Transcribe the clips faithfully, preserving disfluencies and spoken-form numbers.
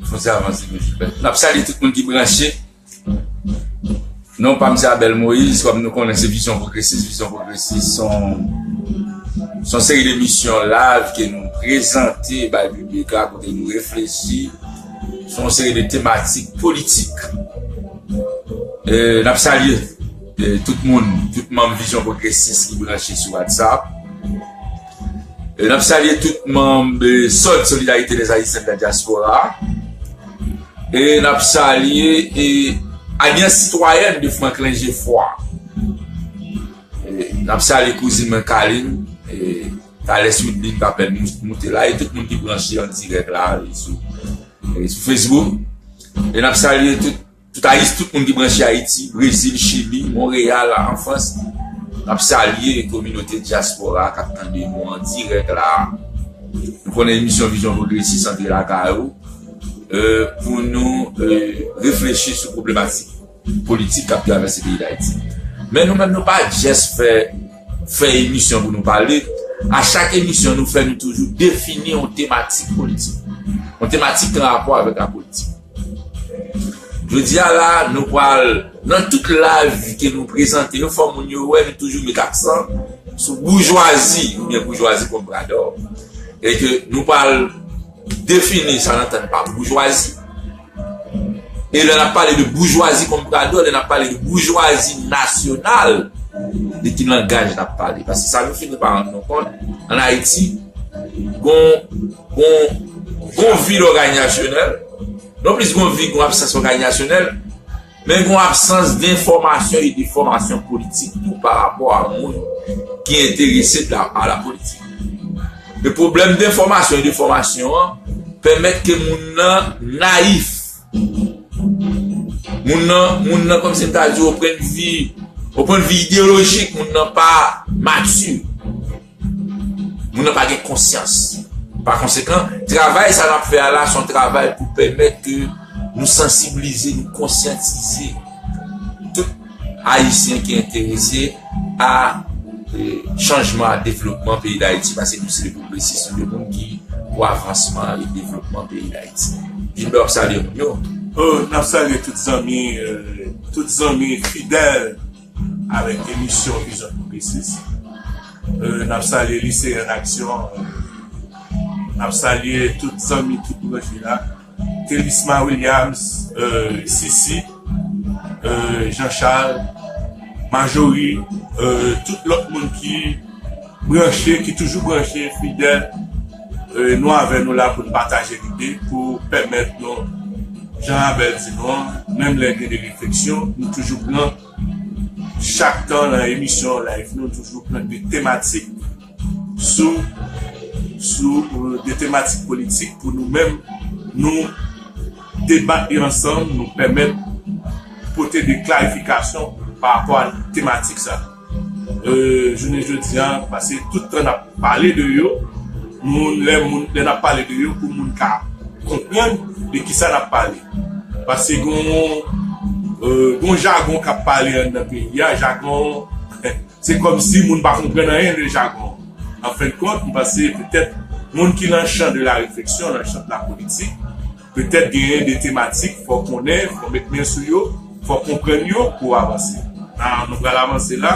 Fò se avanse, mesye. N ap salye tout moun ki branche. Non pa m se Abel Moïse, kòm nou konnen se Vizyon Pwogresis. Vizyon Pwogresis se yon, se yon seri de emisyon live ke nou prezante bay piblik la, kote nou reflechi sou yon seri de tematik politik. E, n ap salye, e, tout moun, tout manm Vizyon Pwogresis ki branche sou WhatsApp. E, n ap salye tout manm, e, sòd Solidarité des Haïtiens de la Diaspora. E n ap salye, e, Alyans Sitwayèn de Franklin Geffrard. E, n ap salye kouzin mwen Kalin. E, talè Swidlin k apèn mou-, moute la. E tout moun ki branche an dirèk la, e, sou, e, sou Facebook. E n ap salye tout, tout Ayis-, tout moun ki branche Ayiti, Brezil, Chili, Monreyal, an Frans. N ap salye kominote dyaspora k ap tande nou an dirèk la. Nou konnen emisyon Vizyon Pwogresis antre lakay ou, e, pou nou, e, reflechi sou pwoblemastik politik k ap travèse peyi Dayiti. Men nou menm, nou pa just fè, fè emisyon pou nou pale. A chak emisyon nou fè, nou toujou defini yon tematik politik. Yon tematik ki an rapò avèk lapolitik. Jodi a la, nou pral, nan tout live ke nou prezante yo, fò moun yo wè, nou toujou met aksan sou boujwazi, oubyen boujwazi konpradò. E ke nou pral defini sa n antann pa boujwazi. E lè n ap pale de boujwazi konpradò, lè n ap pale de boujwazi nasyonal, de ki langaj n ap pale? Paske sa nou fini pa rann nou kont, an Ayiti, gon, gon, gon vid òganizasyonèl, non plis gon vid, gon absans òganizasyonèl, men gon absans denfòmasyon e de fòmasyon politik tou pa rapò a moun ki enterese de la, a la politik. E pwoblèm denfòmasyon e de fòmasyon an pèmèt ke moun nan nayif. Moun nan, moun nan, kòmsi m ta di, o pwennvi, o pwennvi ideyolojik, moun nan pa mati. Moun nan pa gen konsyans. Pa konsekan, travay sa n ap fè a la, se yon travay pou pèmèt ke nou sansibilize, nou konsyantize tout Ayisyen ki enterese a, e, chanjman, a devlopman peyi Dayiti, paske nou se de pwogresis, nou de moun ki pou avansman e devlopman peyi Dayiti. Gilbert, w ap salye moun yo. Oh, n ap salye tout zanmi, e, tout zanmi fidèl avèk emisyon Vizyon Pwogresis. E, n ap salye Lycée en Action. E, n ap salye tout zanmi ki branche la. Telisma Williams, e, Sisi, e, Jean Charles, Majorie, e, tout lòt moun ki branche, ki toujou branche, fidèl. E, nou avè nou la pou n pataje lide, pou pèmèt nou, jan Abel di nou an, menm lè gen de refleksyon, nou toujou pran chak tan nan emisyon live nou, toujou pran de tematik sou, sou, e, de tematik politik pou nou menm, nou debat yo ansanm, nou pèmèt pote de klarifikasyon pa rapò a tematik sa. E, jounen jodi a, paske tout tan n ap pale de yo, moun, lè moun, lè n ap pale de yo, pou moun ka konprann de kisa n ap pale. Paske gon, e, gon jagon k ap pale anndan peyi a, jagon, se kòmsi moun pa konprann anyen de jagon. An fen de kont, m panse petèt moun ki nan chan de la refleksyon, nan chan de la politik, petèt genyen de tematik, fò konnen, fò met men sou yo, fò konprann yo pou w avanse. Nan, nou pral avanse la,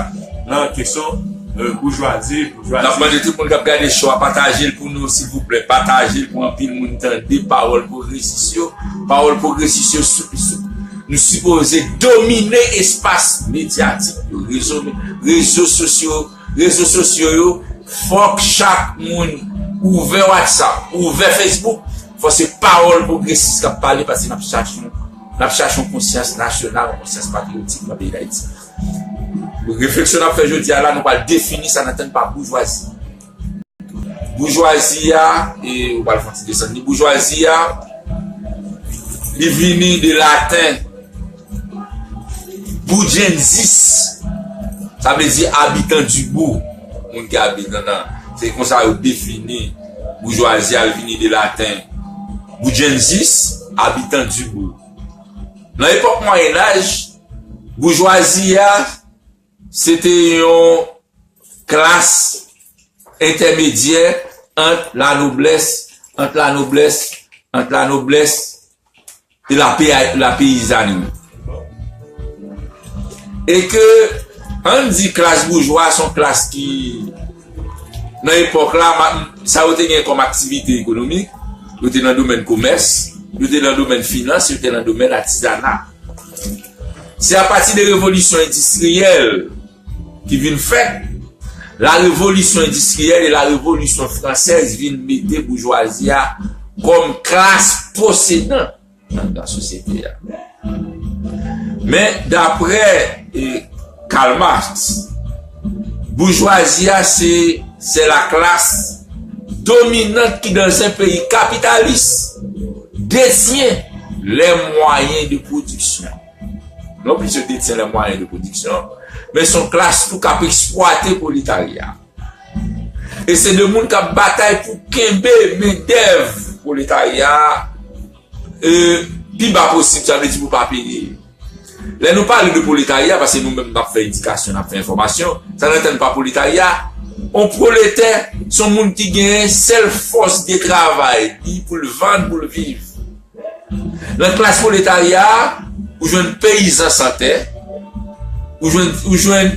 nan kesyon, e, boujwazi, boujwazi. N ap mande tout moun k ap gade show a, pataje l pou nou, silvouplè. Pataje l pou anpil moun tande pawòl pwogresis yo. Pawòl pwogresis yo, sou, sou, nou sipoze domine espas medyatik yo, rezo, rezo sosyo, rezo sosyo yo. Fòk chak moun ouvè WhatsApp, ouvè Facebook. Fò se pawòl pwogresis k ap pale, paske n ap chache yon, n ap chache yon konsyans nasyonal, yon konsyans patriyotik nan peyi Dayiti. Refleksyon n ap fè jodi a la, nou pral defini sa n antann pa boujwazi. Boujwazi a, e ou pral fè yon ti desann li, boujwazi a, li vini de laten boudjenzis, sa vle di abitan di bou, moun ki abite nan, se konsa yo defini boujwazi a, l vini de laten boudjenzis, abitan di bou. Nan epòk Mwayen Laj, boujwazi a, se te yon klas entèmedyè ant lanoblès, ant lanoblès, ant lanoblès e la, la peyizanri. E ke, ann di klas boujwa se yon klas ki, nan epòk la, sa yo te gen kòm aktivite ekonomik, yo te nan domèn komès, yo te nan domèn finans, yo te nan domèn atizana. Se apati de revolisyon endistriyèl ki vin fèt, la revolisyon endistriyèl e la revolisyon fransèz vin mete boujwazi a kòm klas posedan nan sosyete a. Men, daprè e, Karl Marx, boujwazi a se, se la klas dominant ki, dans un pays capitaliste, détient les moyens de production. Non plis yo detyen les moyens de production, men se yon klas tou k ap eksplwate pwoletarya. E se de moun k ap batay pou kenbe mendèv pwoletarya a, e, pi ba posib, sa vle di pou pa peye. Lè nou pale de pwoletarya, paske nou menm n ap fè edikasyon, n ap fè enfòmasyon, sa n antann pa pwoletarya, yon pwoletè, se yon moun ki gen sèl fòs de travay li pou l vann, pou l viv. Nan klas pwoletarya a, ou jwenn peyizan san tè, ou jwenn, ou jwenn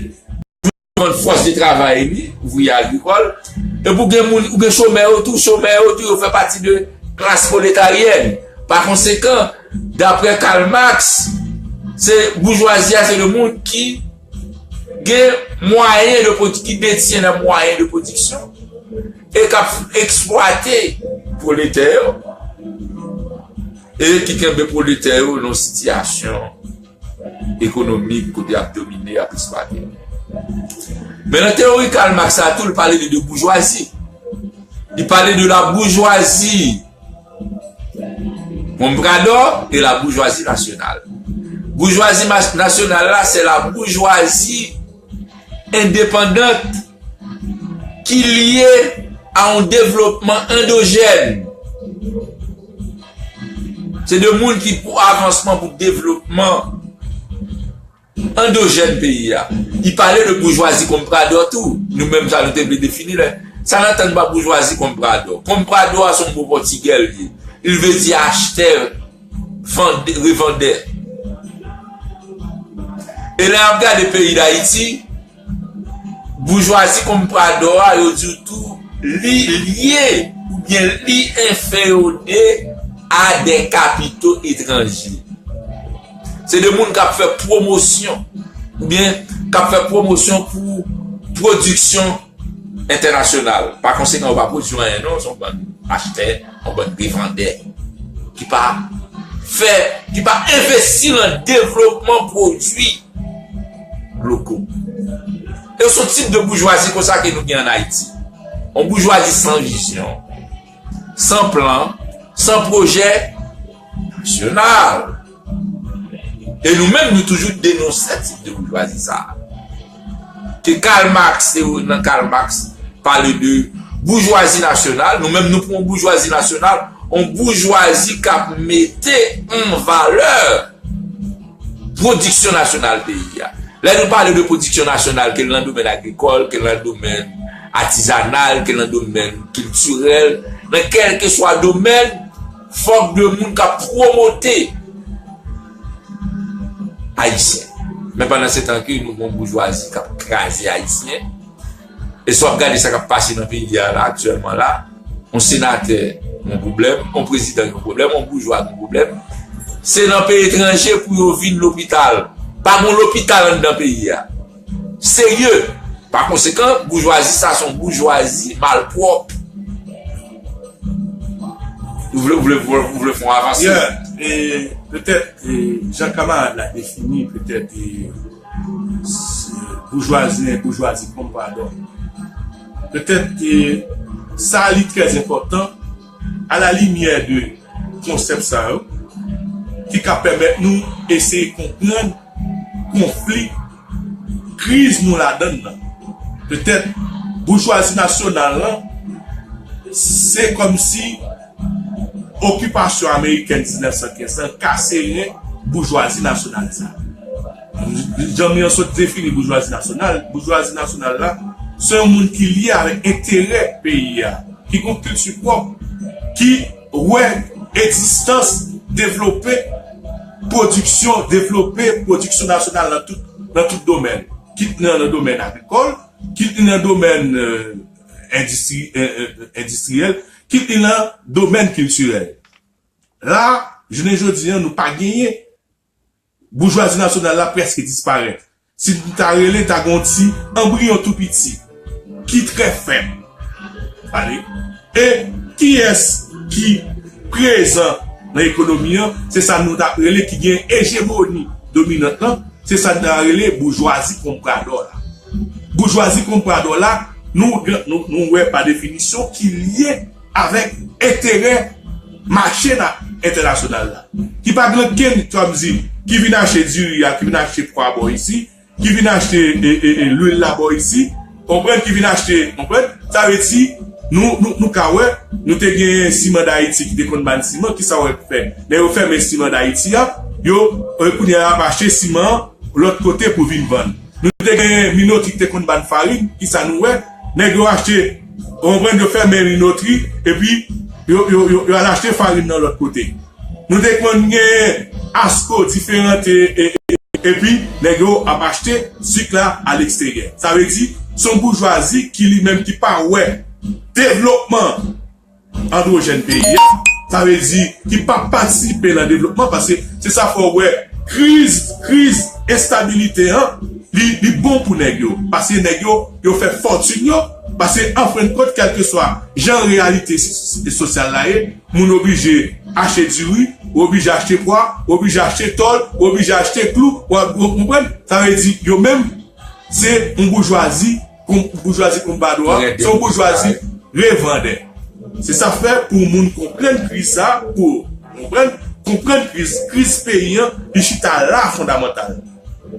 vann fòs de travay li, ouvriye agrikòl, epi ou gen moun, ou gen chomè yo tou, chomè yo tou, yo fè pati de klas pwoletaryèn. Pa konsekan, daprè Karl Marx, se boujwazi a, se de moun ki gen mwayen de pwodi-, ki detyen nan mwayen de pwodiksyon e k ap eksplwate pwoletè yo, e ki kenbe pwoletè yo nan yon sitiyasyon ekonomik kote y ap domine, y ap eksplwate. Men nan teyori Karl Marx sa tou, li pale de de boujwazi. Li pale de la boujwazi comprador e la boujwazi nasyonal. Boujwazi mas-, nasyonal la, se la boujwazi endepandant ki lye a yon devlopman andojèn. Se de moun ki pou avansman, pou devlopman andojèn peyi a. Li pale de boujwazi comprador tou. Nou menm sa nou te vle defini la. Sa n antann pa boujwazi comprador. Comprador a se yon mo pòtigè l ye. Li vle di achtè, vande, revandè. E lè n ap gade peyi Dayiti, boujwazi comprador a, yo di w tou, li lye oubyen li enfeyode a de kapito etranje. Se de moun k ap fè pwomosyon, oubyen k ap fè pwomosyon pou pwodiksyon entènasyonal. Pa konsekan, yo pa pwodui anyen non, se yon bann achtè, yon bann revandè ki pa fè, ki pa envesti nan devlopman pwodui loko. E se yon tip de boujwazi konsa ke nou gen ann Ayiti. Yon boujwazi san vizyon, san plan, san pwojè nasyonal. E nou menm, nou toujou denonse tip de boujwazi sa a. Ke Karl Marx, teori nan Karl Marx, pale de boujwazi nasyonal, nou menm nou pran yon boujwazi nasyonal, yon boujwazi k ap mete an valè pwodiksyon nasyonal peyi a. Lè nou pale de pwodiksyon nasyonal, ke l nan domèn agrikòl, ke l nan domèn atizanal, ke l nan domèn kiltirèl, nan kèlkeswa domèn, fòk de moun k ap pwomote ayisyen. Men pandan se tan ke nou gen yon boujwazi k ap kraze ayisyen, e si w ap gade sa k ap pase nan peyi a la, aktyèlman la, yon senatè gen yon pwoblèm, yon prezidan gen yon pwoblèm, yon boujwa gen yon pwoblèm, se nan peyi etranje pou yo vin lopital. Pa gen lopital anndan peyi a. Serye. Pa konsekan, boujwazi sa se yon boujwazi malpwòp. Ou vle, ou vle, ou vle fè yon avanse? Yeah, e petèt, e, jan kamarad la defini, petèt, e, se boujwazi, boujwazi comprador. Petèt, e, sa li trè enpòtan, a la limyè de konsèp sa yo, ki ka pèmèt nou eseye konprann konfli, kriz nou ladann nan. Petèt, boujwazi nasyonal lan, se kòmsi okipasyon amerikèn diznèf san kenz lan kase ren boujwazi nasyonal sa. Jan Mian sot defini boujwazi nasyonal, boujwazi nasyonal la, se yon moun ki lye avèk enterè peyi a, ki gen yon kilti pwòp, ki wè egzistans devlope pwodiksyon, devlope pwodiksyon nasyonal nan tout, nan tout domèn. Kit nan, nan domèn agrikòl, kit li nan domèn, euh, endistri, euh, euh, endistriyèl, kit li nan domèn kiltirèl. La, jounen jodi a, nou pa genyen. Boujwazi nasyonal la prèske disparèt. Si n ta rele, ta gen yon ti anbriyon tou piti, ki trè fèb. Tande? E kiyès ki prezan nan ekonomi an, se sa nou t ap rele ki gen ejemoni dominant lan, se sa n ta rele boujwazi konpradò la. Boujwazi konpradò la, nou, nou, nou wè pa definisyon ki lye avèk enterè mache na, entènasyonal la. Ki pa gen okenn, kòmsi, ki vin achte diri a, ki vin achte pwa bò isi, ki vin achte e, e, e, lwil la bò isi, konprann, ki vin achte, konprann, sa vle di, nou, nou, nou ka wè, nou te gen Siman Dayiti ki te konn ban siman, ki sa w wè fè? Lè yo fèmen Siman Dayiti a, yo, e, kounye a y ap achte siman an lòt kote pou vin vann. Nou te gen minotri ki te konn ban farin, ki sa nou wè? Nèg yo achte, w konprann, yo fèmen minotri, epi yo, yo, yo, yo al achte farin nan lòt kote. Nou te konn gen asko diferan, e, e, e, epi nèg yo ap achte sik la aleksteryè. Sa vle di, se yon boujwazi ki li menm ki pa wè devlopman andwojèn peyi a. Sa vle di, ki pa patisipe nan devlopman, paske se sa fè w wè kriz, kriz estabilite an, li, li bon pou nèg yo. Paske nèg yo, yo fè fòtin yo, paske an fen de kont, kèlkeswa jan reyalite s-, s-, sosyal la ye, moun oblije achte diri, oblije achte pwa, oblije achte tòl, oblije achte klou, w ap, w konprann? Sa vle di, yo menm, se yon boujwazi, kon-, boujwazi konpradò a, se yon boujwazi revandè. Se sa fè pou moun konprann kriz sa, pou konprann, konprann kriz, kriz peyi an, li chita la fondamantal.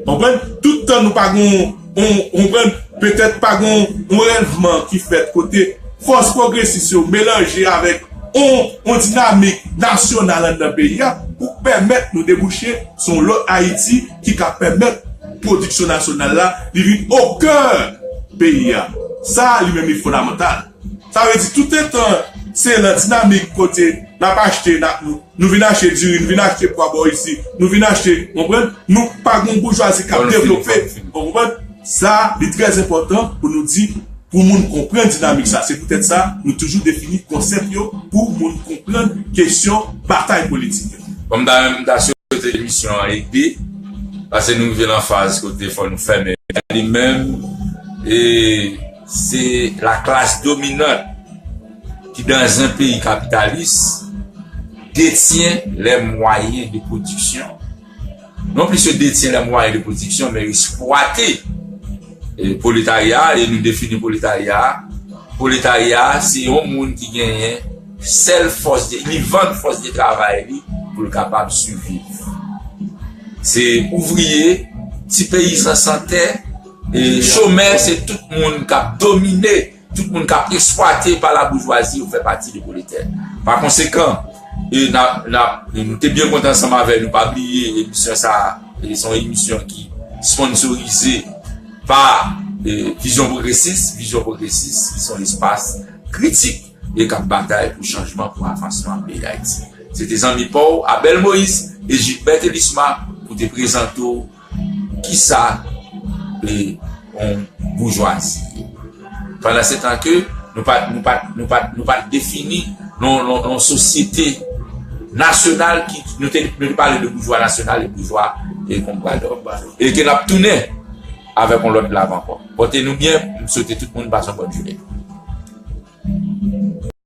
Konprann? Tout tan nou pa gon, on, konprann, petèt pa gon, on rèlvman ki fèt kote fòs pwogresis yo melanje avèk on, on dinamik nasyonal anndan peyi a pou pèmèt nou debouche sou yon lòt Ayiti ki ka pèmèt pwodiksyon nasyonal la, li vin o kè peyi a. Sa, li menm, li fondamantal. Sa vle di, toutetan se nan dinamik kote n ap achte, n ap, nou, nou vin achte diri, nou vin achte pwa bò isi, nou vin achte, w konprann? Nou pa gen yon boujwazi k ap devlope, w konprann? Sa, li trè enpòtan pou nou di, pou moun konprann dinamik sa. Se poutèt sa, nou toujou defini konsèp yo pou moun konprann kesyon batay politik yo. Bon, m ta, m ta swete emisyon an ede, paske nou rive nan faz kote fò nou fèmen li menm, e se la classe dominante qui, dans un pays capitaliste, détient les moyens de production. Non plis yo detyen les moyens de production, men yo eksplwate, e, pwoletarya, e nou defini pwoletarya. Pwoletarya, se yon moun ki genyen sèl fòs de, li vann fòs de travay li pou l kapab siviv. Se ouvriye, ti peyizan san tè, e chomè, se tout moun k ap domine, tout moun k ap eksplwate pa laboujwazi, yo fè pati de pwoletè. Pa konsekan, e n ap, n ap, nou te byen kontan ansanm avè nou, pa bliye emisyon sa a, e se yon emisyon ki sponsorize pa, e, Vizyon Pwogresis. Vizyon Pwogresis, ki se yon espas kritik e k ap batay pou chanjman, pou avansman peyi Dayiti. Se te zanmi pa w, Abel Moïse e Gilbert Elisma, pou te prezante w kisa, e, yon boujwazi ye. Pandan se tan ke nou pa, nou pa, nou pa, nou pa defini yon, yon, yon sosyete nasyonal ki, nou te, nou te pale de boujwa nasyonal e boujwa, e, konpradò. E ke n ap tounen avèk yon lòt live ankò. Pòte nou byen, m swete tout moun pase yon bòn jounen.